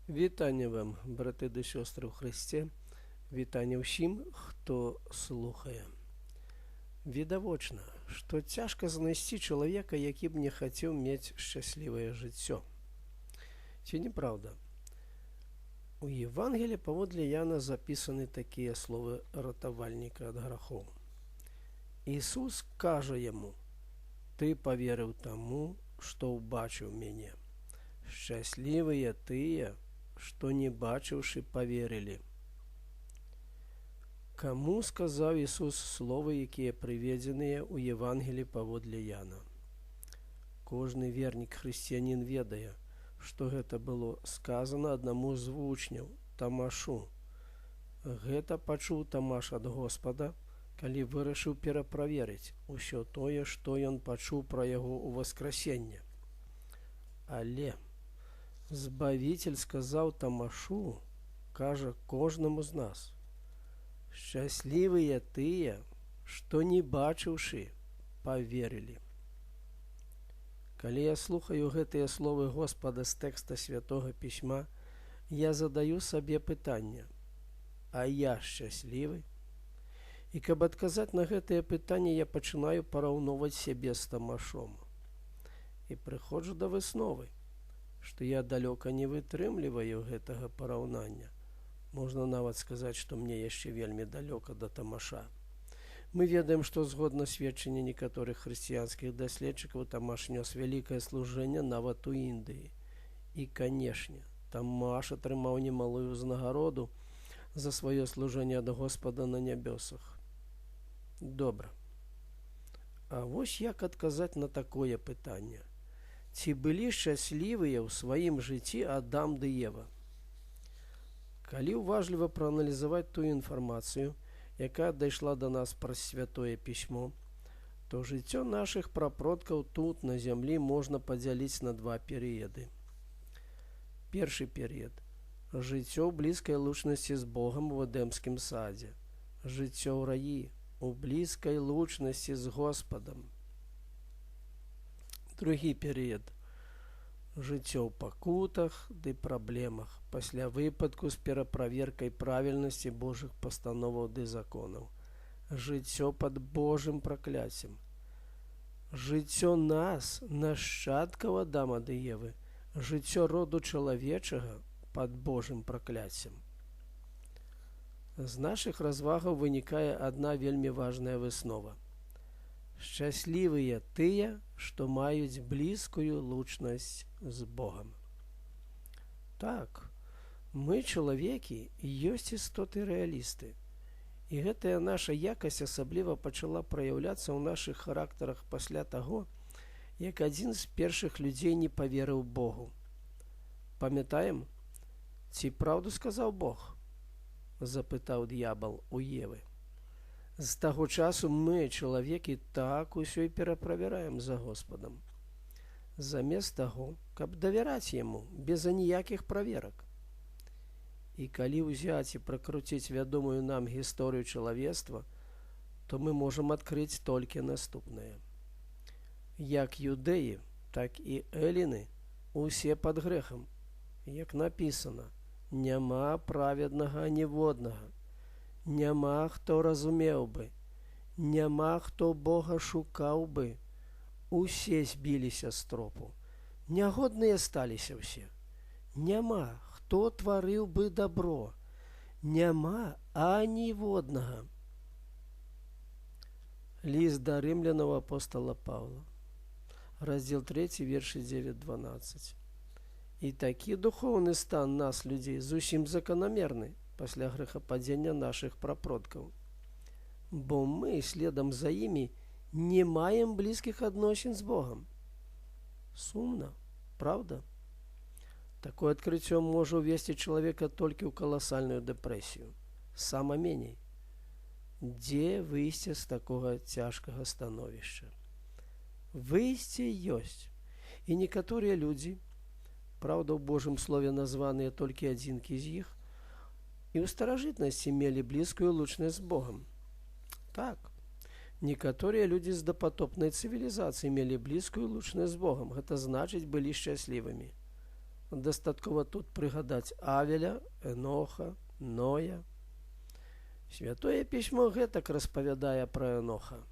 Вітанне вам, браты ды сёстры ў Хрысце, вітанне ўсім, хто слухае. Відавочна, што цяжка знайсці чалавека, які б не хацеў мець шчаслівае жыццё. Ці не праўда? У Евангелі паводле Яна запісаны такія словы ратавальніка ад грахоў. Ісус кажа яму: «Ты паверыў таму, што ўбачыў мяне. Шчаслівыя тыя, што не бачыўшы, паверылі». Каму сказаў Ісус словы, якія прыведзеныя ў Евангелі паводле Яна? Кожны вернік хрысціянін ведае, што гэта было сказана аднаму з вучняў, Тамашу. Гэта пачуў Тамаш ад Госпада, калі вырашыў пераправерыць усё тое, што ён пачуў пра яго ў васкрасенне. Але Збавіцель сказаў Тамашу, кажа кожнаму з нас: «Шчаслівыя тыя, што не бачыўшы, паверылі». Калі я слухаю гэтыя словы Госпада з тэкста Святога Пісьма, я задаю сабе пытанне: а я шчаслівы? І каб адказаць на гэтае пытанне, я пачынаю параўноўваць сябе з Тамашом. І прыходжу да высновы, што я далёка не вытрымліваю гэтага параўнання. Можна нават сказаць, што мне яшчэ вельмі далёка да Тамаша. Мы ведаем, што згодна сведчання некаторых хрысціянскіх даследчыкаў, Тамаш нёс вялікае служэнне нават у Індыі. І, канешне, Тамаш атрымаў немалую ўзнагароду за сваё служэнне ад Госпада на нябёсах. Добра. А вось як адказаць на такое пытанне? Ці былі шчаслівыя ў сваім жыцці Адам ды Ева? Калі ўважліва прааналізаваць тую інфармацыю, якая дайшла да нас праз Святое Пісьмо, то жыццё нашых прапродкаў тут, на зямлі, можна падзяліць на два перыяды. Першы перыяд – жыццё ў блізкай лучнасці з Богам у Эдэмскім садзе, жыццё ў раі, у блізкай лучнасці з Госпадам. Другі перыяд – жыццё ў пакутах ды праблемах пасля выпадку з пераправеркай правільнасці Божых пастановаў ды законаў. Жыццё пад Божым пракляццем. Жыццё нас, нашчадкаў Адама ды Евы, жыццё роду чалавечага пад Божым пракляццем. З нашых развагаў вынікае адна вельмі важная выснова. Шчаслівыя тыя, што маюць блізкую лучнасць з Богам. Так, мы, чалавекі, ёсць істоты рэалісты. І гэтая наша якасць асабліва пачала праяўляцца ў нашых характарах пасля таго, як адзін з першых людзей не паверыў Богу. Памятаем, ці праўду сказаў Бог? Запытаў д'ябал у Евы. З таго часу мы, чалавекі, так усё і пераправяраем за Госпадам. Замест таго, каб давяраць яму без аніякіх праверак. І калі ўзяць і пракруціць вядомую нам гісторыю чалавецтва, то мы можам адкрыць толькі наступнае. Як юдэі, так і эліны усе пад грэхам. Як напісана, няма праведнага ніводнага, няма хто разумеў бы, няма хто Бога шукаў бы, усе збіліся з тропу, нягодныя сталіся ўсе. Няма хто тварыў бы дабро, няма аніводнага. Ліст да рымлянаў апостала Паўла, раздзел 3, вершы 9-12. І такі духоўны стан нас, людзей, зусім заканамерны пасля грэхападзення нашых прапродкаў. Бо мы следам за імі не маем блізкіх адносін з Богам. Сумна, праўда? Такое адкрыццё можа ўвесці чалавека толькі ў каласальную дэпрэсію. Сама меней. Дзе выйсце з такога цяжкага становішча? Выйсце ёсць. І некаторыя людзі, праўда, ў Божым слове названыя толькі адзінкі з іх, і ў старажытнасці мелі блізкую лучнасць з Богам. Так, некаторыя людзі з дапатопнай цывілізацыі мелі блізкую лучнасць з Богам, гэта значыць, былі шчаслівымі. Дастаткова тут прыгадаць Авеля, Эноха, Ноя. Святое пісьмо гэтак распавядае пра Эноха.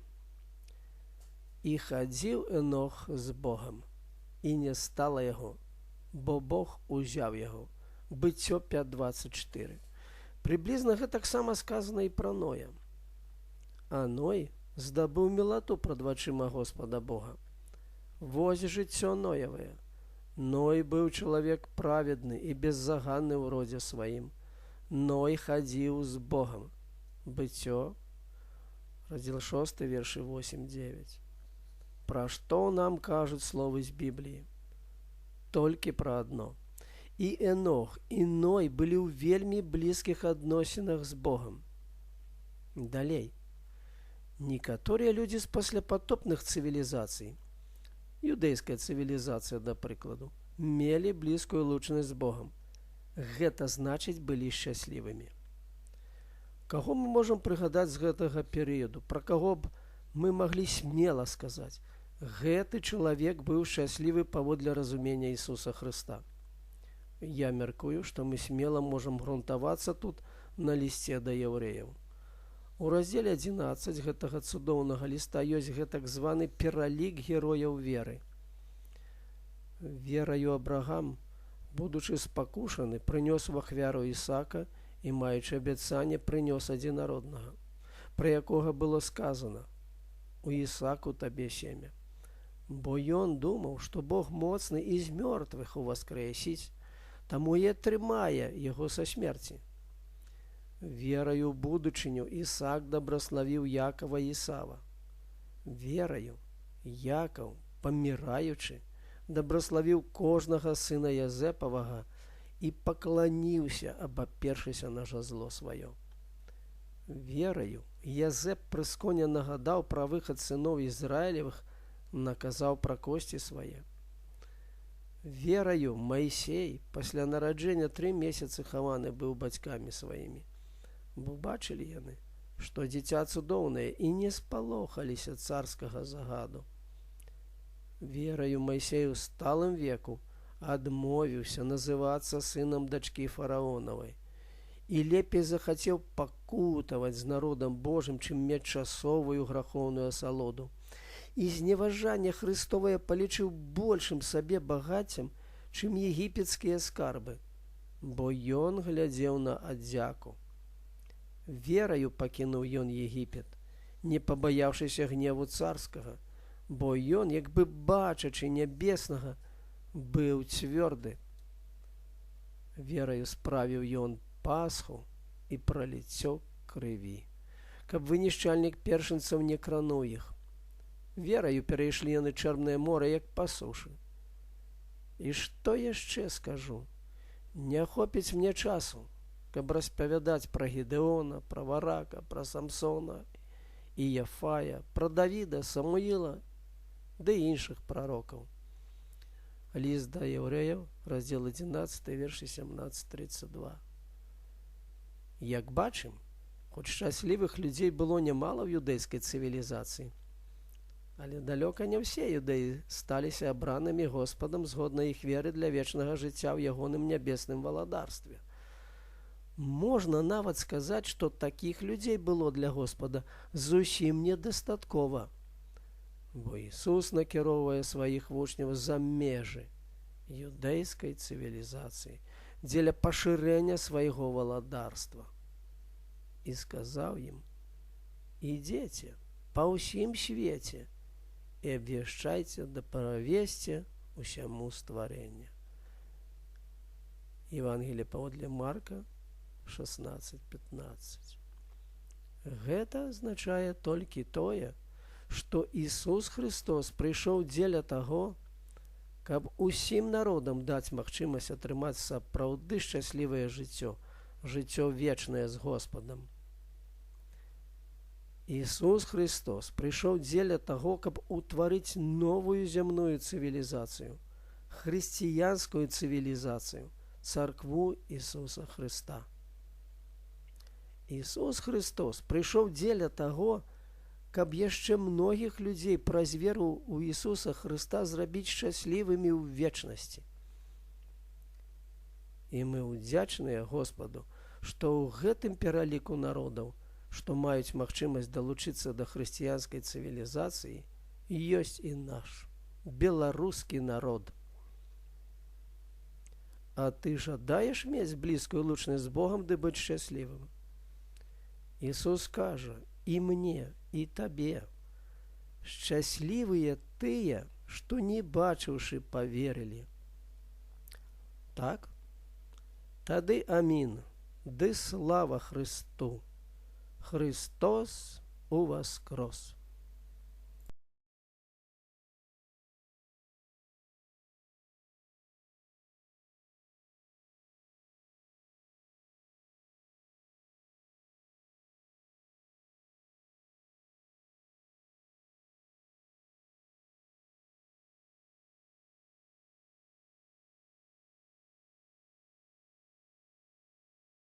І хадзіў Энох з Богам, і не стала яго, бо Бог узяў яго. Быццё 5:24. Прыблізна гэтаксама сказана і пра Ноя. А Ной здабыў мілату прад вачыма Господа Бога. Вось жыццё Ноевае. Ной быў чалавек праведны і беззаганны ў родзе сваім. Ной хадзіў з Богам. Быццё, раздзел 6, вершы 8-9. Пра што нам кажуць словы з Бібліі? Толькі пра адно. І Энох, і Ной былі ў вельмі блізкіх адносінах з Богам. Далей. Некаторыя людзі з пасляпатопных цывілізацый, юдэйская цывілізацыя, да прыкладу, мелі блізкую лучнасць з Богам. Гэта значыць, былі шчаслівымі. Каго мы можам прыгадаць з гэтага перыяду, пра каго б мы маглі смела сказаць: гэты чалавек быў шчаслівы паводле разумення Ісуса Хрыста? Я мяркую, што мы смела можам грунтавацца тут на лісце да яўрэяў. У раздзеле 11 гэтага цудоўнага ліста ёсць гэтак званы пералік герояў веры. Вераю Абрагам, будучы спакушаны, прынёс у ахвяру Ісака і, маючы абяцанне, прынёс адзінароднага, пра якога было сказана: «У Ісаку табе семя». Бо ён думаў, што Бог моцны і з мёртвых уваскрэсіць, таму і атрымае яго са смерці. Вераю ў будучыню Ісаак дабраславіў Якова і Ісава. Вераю Якаў, паміраючы, дабраславіў кожнага сына Язэпавага і пакланіўся, абапершыся на жазло сваё. Вераю Язэп пры сконе нагадаў пра выхад сыноў Ізраілевых, наказаў пра косці свае. Вераю Майсей пасля нараджэння 3 месяцы хаваны быў бацькамі сваімі. Бо бачылі яны, што дзіця цудоўнае, і не спалохаліся царскага загаду. Вераю Майсей у сталым веку адмовіўся называцца сынам дачкі фараонавай і лепей захацеў пакутаваць з народам Божым, чым мець часовую грахоўную асалоду. І зневажанне Хрыстовае палічыў большым сабе багаццем, чым егіпецкія скарбы, бо ён глядзеў на аддзяку. Вераю пакінуў ён Егіпет, не пабаяўшыся гневу царскага, бо ён, як бы бачачы нябеснага, быў цвёрды. Вераю справіў ён Пасху і праліццё крыві, каб вынішчальнік першынцаў не крануў іх. Вераю перайшлі яны Чэрвенае мора, як па сушы. І што яшчэ скажу? Не хопіць мне часу, каб распавядаць пра Гедэона, пра Варака, пра Самсона і Яфая, пра Давіда, Самуіла ды іншых прарокаў. Ліст да яўрэяў, раздзел 11, вершы 17-32. Як бачым, хоць шчаслівых людзей было нямала ў юдэйскай цывілізацыі, але далёка не ўсе юдэі сталіся абранымі Госпадам згодна іх веры для вечнага жыцця ў ягоным нябесным валадарстве. Можна нават сказаць, што такіх людзей было для Господа зусім недастаткова. Бо Ісус накіроўвае сваіх вучняў за межы юдэйскай цывілізацыі дзеля пашырэння свайго валадарства. І сказаў ім: «Ідзеце па ўсім свеце і абвяшчайце добравесце усяму стварэнню». Евангелие паводле Марка 16:15. Гэта азначае толькі тое, што Ісус Христос прыйшоў дзеля таго, каб усім народам даць магчымасць атрымаць сапраўды шчаслівае жыццё, жыццё вечнае з Госпадам. Ісус Христос прыйшоў дзеля таго, каб утварыць новую зямную цывілізацыю, хрысціянскую цывілізацыю, царкву Ісуса Хрыста. Ісус Христос прыйшоў дзеля таго, каб яшчэ многіх людзей праз веру ў Ісуса Хрыста зрабіць шчаслівымі ў вечнасці. І мы ўдзячныя Госпаду, што ў гэтым пераліку народаў, што маюць магчымасць далучыцца да хрысціянскай цывілізацыі, ёсць і наш беларускі народ. А ты жадаеш мець блізкую лучнасць з Богам ды быць шчаслівым? Ісус кажа і мне, і табе: шчаслівыя тыя, што, не бачыўшы, паверылі. Так? Тады амін, ды слава Хрысту. Хрыстос уваскрос.